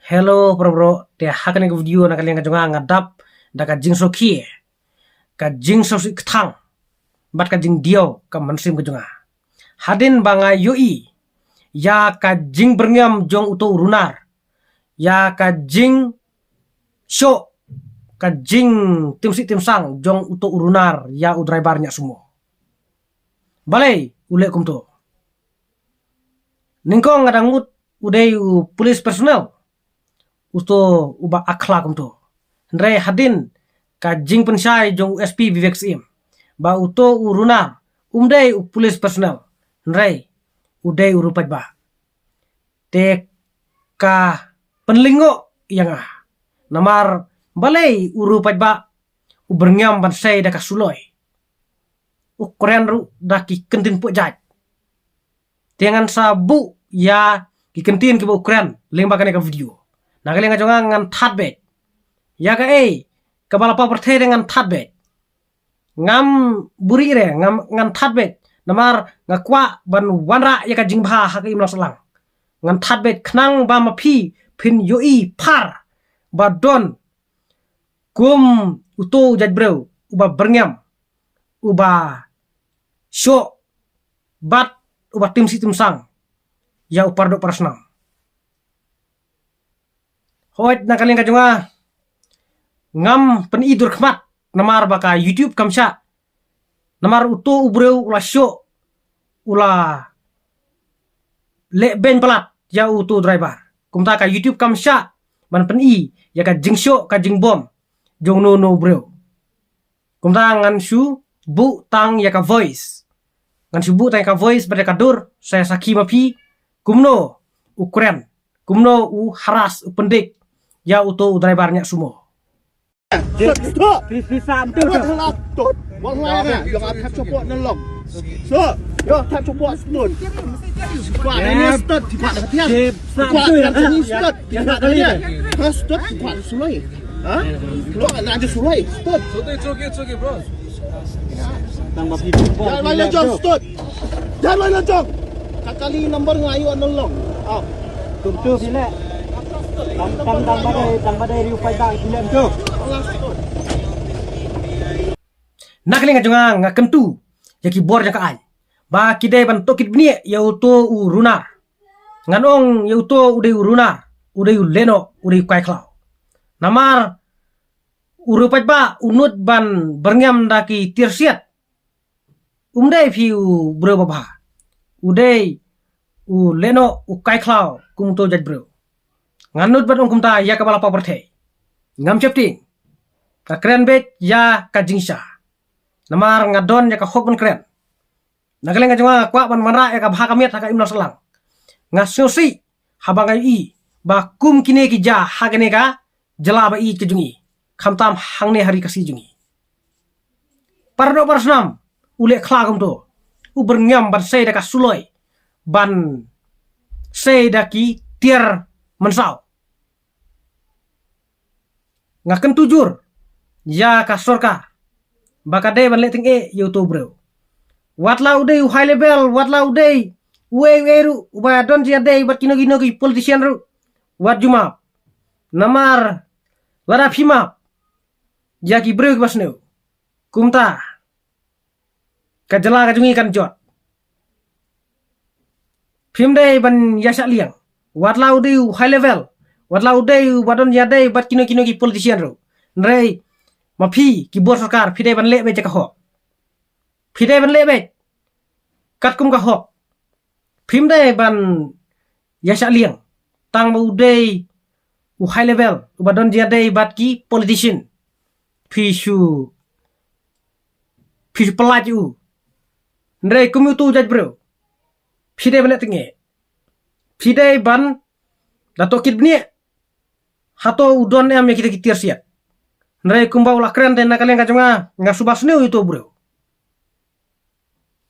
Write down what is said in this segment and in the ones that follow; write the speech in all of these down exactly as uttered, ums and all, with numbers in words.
Hello para bro, te ha kane ka video na ka liang ka jong nga nga dap da ka jingsngewsih, ka jingsngewsih kthang bad ka jingdiaw ka mynsiem ka jong nga. Hadien ba nga ïohi ïa ka jingbyrngem jong uto u runar, ïa ka jingshoh, ka jingtimsih timsang jong uto u runar ïa u driver ñiah sumo. Balei u leh kumto? Nyngkong nga dang mut u dei u police personnel uto uba akhla kumto. Hynrei hadien ka jingpynshai jong u S P Vivek Syiem ba uto u runar um dei u police personnel, hynrei u dei u riewpaidbah. Te ka pynlyngngoh ïa nga. Namar balei u riewpaidbah u byrngem ban sei da ka suloi, u kren ruh da ki kyntien pyrshah. Te ngan sa buh ïa ki kyntien kiba u kren lyngba kane ka video. Na ka liang ka jong nga ngan thad beit. Ïa kaei kaba la paw pyrthei te ngan thad beit. Ngam buri re, ngam, ngan thad beit. Namar nga kwah ban wanrah ïa ka jingbha ha ka imlang sahlang. Ngan thad beit khnang ba ma phi phin ïohi phar ba don kum uto u jait briew uba byrngem, uba shoh bad uba timsih timsang ïa u paradoh parasnam. Hooid, na ka liang ka jong nga ngam pyni dur khmat namar ba ka YouTube kam shah. Namar uto u briew u la shoh, u la leh beiñ palat ïa uto u driver. Kumta ka YouTube kam shah ban pyni ïa ka jingshoh ka jingbom jong uno uno u briew. Kumta ngan shu buh tang ïa ka voice. Ngan shu buh tang ïa ka voice bad ïa ka dur, sa ïa sakhi ma phi kumno u kren, kumno u harass, u pyndik ïa uto u driver ñiah sumo. Stop, stop. Phi, phi sam tu. Wat halak tot. Wat halak na. Ïa nga thep support na long. Stop. Ïa thep support nun. Pak na ni stop. Pak na tiang. Pak na ni stop. Pak na ni. Ha, stop. Pak na sulai. Ha? Pak na ni sulai. Stop. It's okay, it's okay, bro. Tang ba phi. Jangan main lejong, stop. Jangan main lejong. Ka kali number nga ïoh na long. Ah. Tum tu phi leh. Tang, tang, tang ba dei, tang ba dei riewpaidbah phi leh tu. Na ka liang ka jong nga nga kyntu ïa ki bor jong ka aiñ ba ki dei ban tohkit bniah ïa uto u runar. Ngan ong ïa uto u dei u runar, u dei u lehnoh, u dei u kai khlaw. Namar u riewpaidbah u nud ban byrngem da ki tiar siat. Um dei phi u briew babha. U dei u lehnoh, u kai khlaw kum uto u jait briew. Ngan nud ban ong kumta ïa kaba la paw pyrthei. Ngam sheptieng. Nga kren beit ïa ka jingshisha. Namar nga don ïa ka hok ban kren. Na ka liang ka jong nga nga kwah ban wanrah ïa ka bha ka miat ha ka imlang sahlang. Nga sngewsih haba nga ïohi ba kum kine ki jia ha kane ka jylla ba ïeit ka jong ngi, khamtam hangne ha ri Khasi jong ngi. Paradoh parasnam u leh khlaw kumto, u byrngem ban sei da ka suloi, ban sei da ki tiar mynsaw. Nga kyntu jur ïa ka sorkar ba ka dei ban leh tyngeh ïa uto u briew. Wat la u dei u high level, wat la u dei uei uei ruh uba don jingïadei bad kino kino ki politician ruh, wat ju map. Namar lada phi map ïa ki briew kiba sniew, kumta ka jylla ka jong ngi kan jot. Phim dei ban ïa shah liang. Wat la u dei u high level, wat la u dei uba don jingïadei bad kino kino ki politician ruh, hynrei ma phi ki bor sorkar phi dei ban leh beit ïa ka hok. Phi dei ban leh beit katkum ka hok. Phim dei ban ïa shah liang tang ba u dei u high level uba don jingïadei bad ki politician. Phi shu, phi shu pyllait ïa u. Hynrei kum uto u jait briew phi dei ban leh tyngeh. Phi dei ban da tohkit bniah hato u don em ïa kita ki tiar siat. Hynrei kumba u la kren te na ka liang ka jong nga, nga shu ba sniew ïa uto u briew.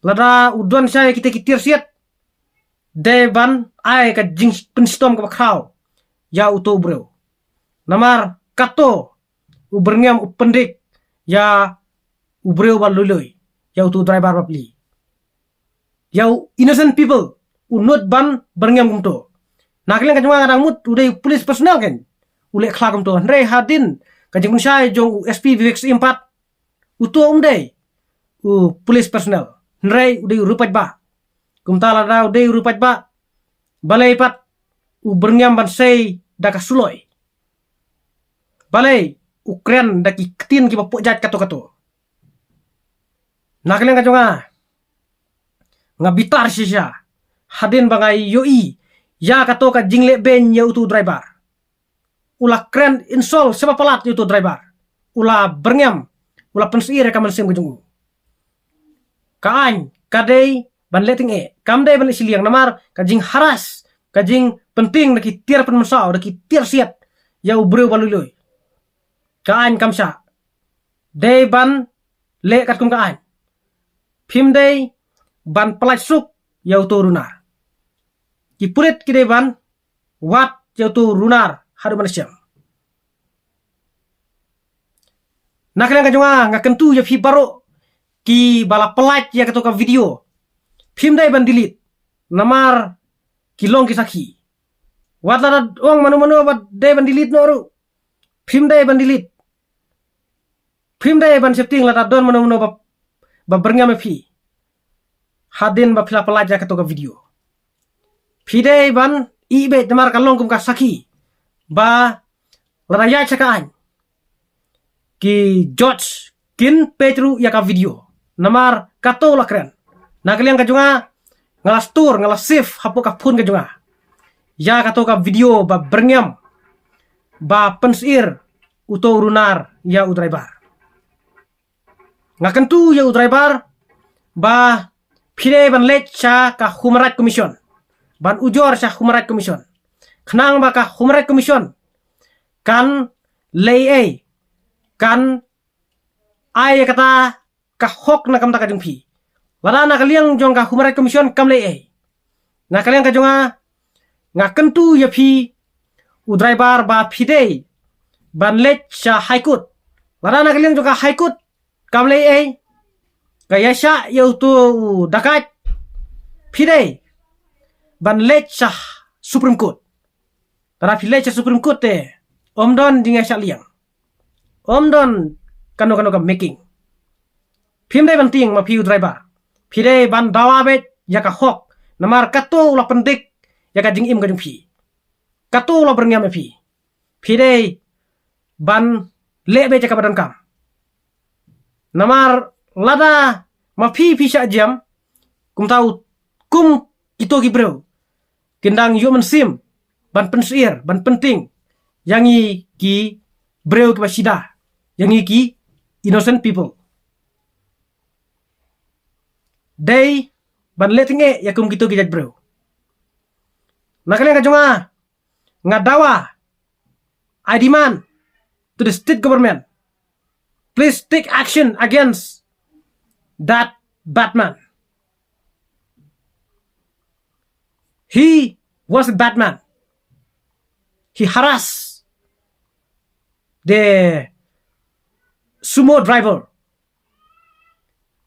Lada u don shai ïa kita ki tiar siat, dei ban ai ka jingpynshitom kaba khraw ïa uto u briew. Namar kato u byrngem u pyndik ïa u briew ba lui lui, ïa uto u driver ba pli. Ïa u innocent people u nud ban byrngem kumto. Na ka liang ka jong nga nga dang mut u dei u police personnel kan u leh khla kumto. Hynrei hadien ka jingpynshai jong u S P Vivek Syiem pat, uto um dei u police personnel, hynrei u dei u riewpaidbah. Kumta lada u dei u riewpaidbah, balei pat u byrngem ban sei da ka suloi? Balei u kren da ki ktien kiba pojat kato kato? Na ka liang ka jong nga, nga bitar shisha hadien ba nga ïohi ïa kato ka jingleh beiñ ïa uto u driver. U la kren insult sngewbha palat ïa uto u driver. U la byrngem, u la pynsyier ïa ka mynsiem ka jong u. Ka aiñ ka dei ban leh tyngeh, kam dei ban leh shiliang, namar ka jingharass, ka jingpynting da ki tiar pynmynsaw, da ki tiar siat ïa u briew ba lui lui. Ka aiñ kam shah. Dei ban leh katkum ka aiñ. Phim dei ban pyllait suk ïa uto u runar. Ki pulit ki dei ban wad ïa uto u runar haduh ban shem. Na ka liang ka jong nga, nga kyntu ïa phi baroh kiba la pyllait ïa kato ka video, phim dei ban delete, namar ki long ki sakhi. Wat la da ong mano mano ba dei ban delete noh ruh, phim dei ban delete. Phim dei ban sheptieng lada don mano mano ba, ba byrngem ïa phi hadien ba phi la pyllait ïa kato ka video. Phi dei ban ïeh beit namar ka long kum ka sakhi ba lada ïaid sha ka aiñ, ki judge kin peit ruh ïa ka video namar kato la kren. Na ka liang ka jong nga, nga la store, nga la save hapoh ka phone ka jong nga ïa kato ka video ba byrngem, ba pynsyier uto u runar ïa u driver. Nga kyntu ïa u driver ba phi dei ban leit sha ka Human Rights Commission, ban ujor sha Human Rights Commission, khnang ba ka Human Rights Commission kan leh ei, kan ai ïa kata ka hok na ka bynta ka jong phi. Lada na ka liang jong ka Human Rights Commission kam leh ei, na ka liang ka jong nga, nga kyntu ïa phi u driver ba phi dei ban leit sha High Court. Lada na ka liang jong ka High Court kam leh ei, ka ïaishah ïa uto u dakaid, phi dei ban leit sha Supreme Court. Lada phi leit sha Supreme Court te, ym don jingïaishah liang, ym don kano kano ka making. Phim dei ban tieng ma phi u driver. Phi dei ban dawa beit ïa ka hok, namar kato u la pyndik ïa ka jingim ka jong phi. Kato u la byrngem ïa phi. Phi dei ban leh beit ïa kaba donkam. Namar lada ma phi phi shah jam, kumta u, kum kito ki briew kin dang ïoh mynsiem ban pynsyier, ban pyntieng ïa ngi ki briew kiba shida, ïa ngi ki innocent people. Dei ban leh tyngeh ïa kum kito ki jait briew. Na ka liang ka jong nga, nga dawa, I demand to the state government, please take action against that bad man. He was a bad man. He harassed the sumo driver.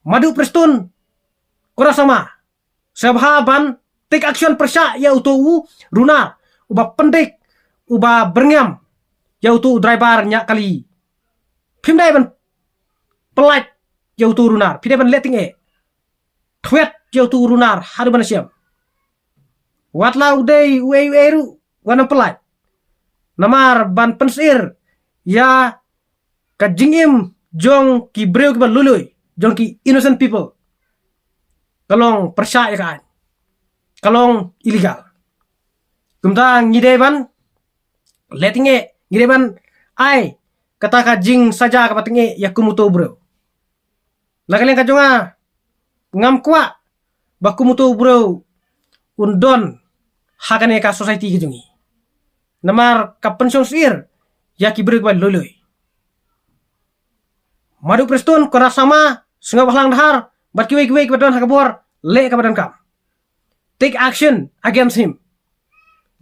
Madu Prestone, Kora Sangma, sngewbha ban take action pyrshah ïa uto u runar uba pyndik, uba byrngem ïa uto u driver ñiah kali. Phim dei ban pyllait ïa uto u runar, phi dei ban leh tyngeh, thwet ïa uto u runar haduh ban shem. Wat la u dei uei uei ruh, wat nym pyllait. Namar ban pynsyier ïa ka jingim jong ki briew kiba lui lui, jong ki innocent people, ka long pyrshah ïa ka aiñ, ka long illegal. Kumta ngi dei ban leh tyngeh, ngi dei ban ai kata ka jingsaja kaba tyngeh ïa kum uto u briew. Na ka liang ka jong nga, ngam kwah ba kum uto u briew un don ha kane ka society ka jong ngi. Namar ka pynshong syier ïa ki briew kiba lui lui. Madu Prestone, Kora Sangma, Sngewbhalang Dhar, bad kiwei kiwei kiba don ha ka bor, leh kaba donkam. Take action against him.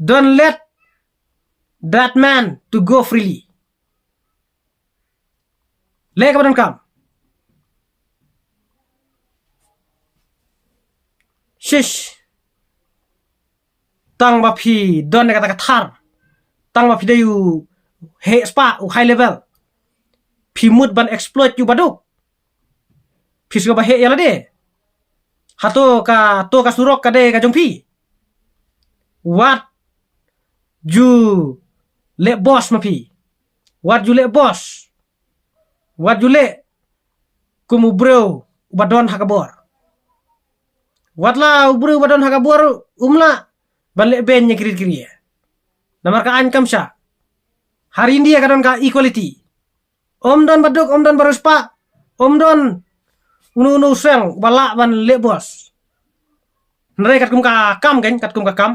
Don't let that man to go freely. Leh kaba donkam. Shish. Tang ba phi don ïa kata ka thar, tang ba phi dei u heh spah, u high level, phi mut ban exploit ïa u baduk. Phi sngewbha heh ïa lade. Hato kato ka surok ka dei ka jong phi? Wat ju leh boss ma phi. Wat ju leh boss. Wat ju leh kum u briew uba don ha ka bor. Wat la u briew uba don ha ka bor um lah ban leh beiñ ïa ki rit ki ri. Namar ka aiñ kam shah. Ha ri India ka don ka equality. Ym don baduk, ym don ba riewspah, ym don uno uno u seng uba lah ban leh boss. Hynrei katkum ka kam kein, katkum ka kam,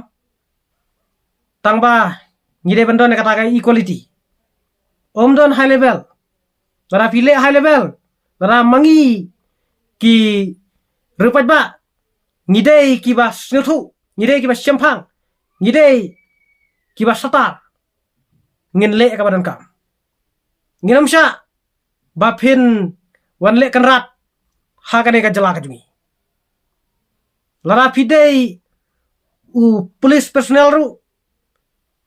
tang ba ngi dei ban don ïa kata ka equality. Ym don high level. Lada phi leh high level, lada ma ngi ki riew paidbah, ngi dei kiba sngewthuh, ngi dei kiba shemphang, ngi dei kiba satar, ngin leh kaba donkam. Ngin ym shah ba phin wan leh kynrad ha kane ka jylla ka jong ngi. Lada phi dei u police personnel ruh,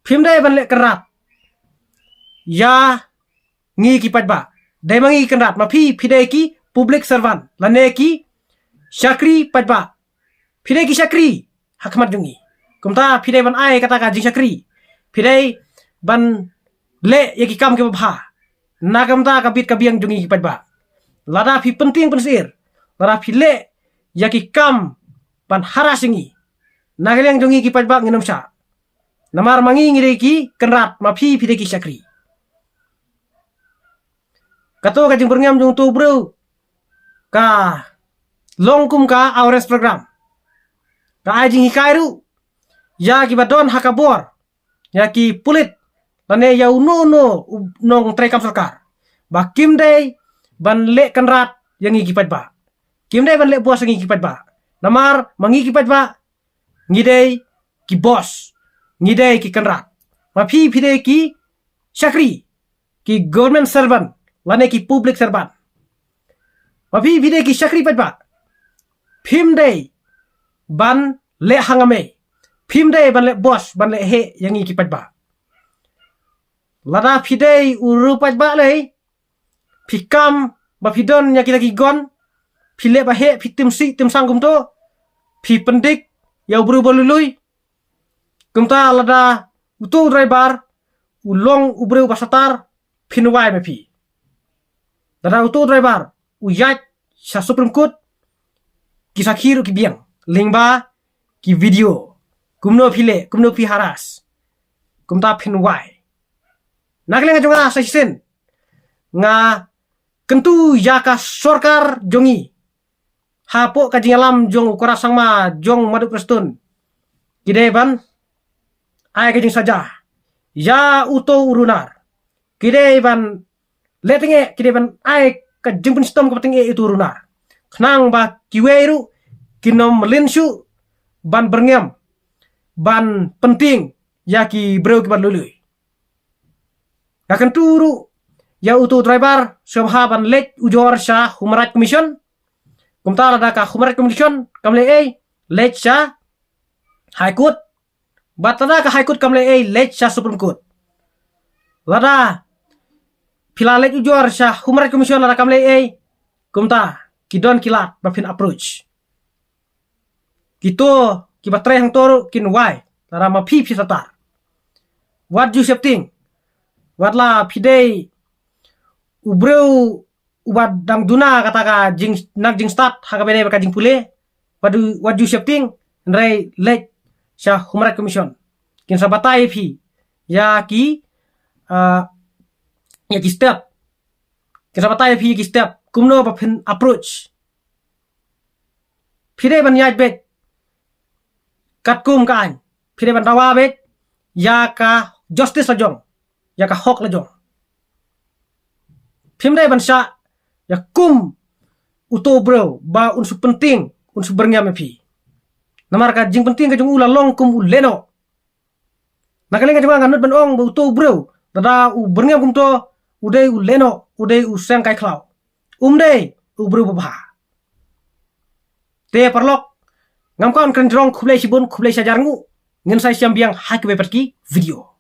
phim dei ban leh kynrad ïa ngi ki paidbah. Dei ma ngi ki kynrad, ma phi, phi dei ki public servant lane ki shakri paidbah. Phi dei ki shakri ha khmat jong ngi. Kumta phi dei ban ai kata ka jingshakri. Phi dei ban leh ïa ki kam kiba bha na ka bynta ka bit ka biang jong ngi ki paidbah. Lada phi pyntieng pynsyier, lada phi leh ïa ki kam ban harass ïa ngi, na ka liang jong ngi ki paidbah ngin ym shah. Namar ma ngi ngi dei ki kynrad, ma phi phi dei ki shakri. Kato ka jingbyrngem jong uto u briew ka long kum ka awareness program. Ka ai jinghikai ruh ïa kiba don ha ka bor, ïa ki pulit lane ïa uno uno u nongtrei kam sorkar, ba kim dei ban leh kynrad ïa ngi ki paidbah. Kim dei ban leh boss ïa ngi ki paidbah. Namar ma ngi ki paidbah ngi dei ki boss, ngi dei ki kynrad. Ma phi phi dei ki shakri, ki government servant lane ki public servant. Ma phi phi dei ki shakri paidbah, phim dei ban leh hangamei, phim dei ban leh boss, ban leh heh ïa ngi ki paidbah. Lada phi dei u riew paidbah lei, phi kam ba phi don ïa kita ki gun, phi leh ba heh, phi tim sih tim sang kumto, phi pyndik ïa u briew ba lui lui. Kumta lada uto u driver u long u briew ba satar, phin wai ma phi. Lada uto u driver u ïaid sha Supreme Court, ki sakhi ruh ki biang lyngba ki video. Kumno phi leh, kumno phi harass. Kumta phin wai. Na ka liang jong nga sa shisien, nga kyntu ïa ka sorkar jong ngi, hapoh ka jingïalam jong u Conrad Sangma jong Madu Prestone, ki dei ban ai ka jingsaja ïa uto u runar. Ki dei ban leh tyngeh, ki dei ban ai ka jingpynshitom kaba tyngeh ïa uto u runar, khnang ba kiwei ruh kin ym mlien shuh ban byrngem, ban pyntieng ïa ki briew kiba lui lui. Nga kyntu ruh ïa uto u driver sngewbha ban leit ujor sha Human Rights Commission. Kumta lada ka Human Rights Commission kam leh ei, leit sha High Court. Bad lada ka High Court kam leh ei, leit sha Supreme Court. Lada phi la leit ujor sha Human Rights Commission lada kam leh ei, kumta ki don ki lad ba phin approach. Kito kiba trei hangto ruh kin wai lada ma phi phi satar. Wat ju sheptieng. Wat la phi dei u briew uba dang duna kata ka jing, nang jingstad ha kaba ïadei bad ka jingpule, wat ju, wat ju sheptieng, hynrei leit sha Human Rights Commission. Kin sa batai ïa phi ïa ki, ah, ïa ki step. Kin sa batai ïa phi ïa ki step kumno ba phin approach. Phi dei ban ïaid beit katkum ka aiñ. Phi dei ban dawa beit ïa ka justice la jong, ïa ka hok la jong. Phim dei ban shah ïa kum uto u briew ba un shu pyntieng, un shu byrngem ïa phi. Namar ka jingpyntieng ka jong u la long kum u lehnoh. Na ka liang ka jong nga, nga nud ban ong ba uto u briew, lada u byrngem kumto, u dei u lehnoh, u dei u seng kai khlaw. Um dei u briew ba bha. Te paralok, ngam kwah ban kren jrong, khublei shibun, khublei shihajar nguh. Ngin sa ïashem biang ha kiwei pat ki video.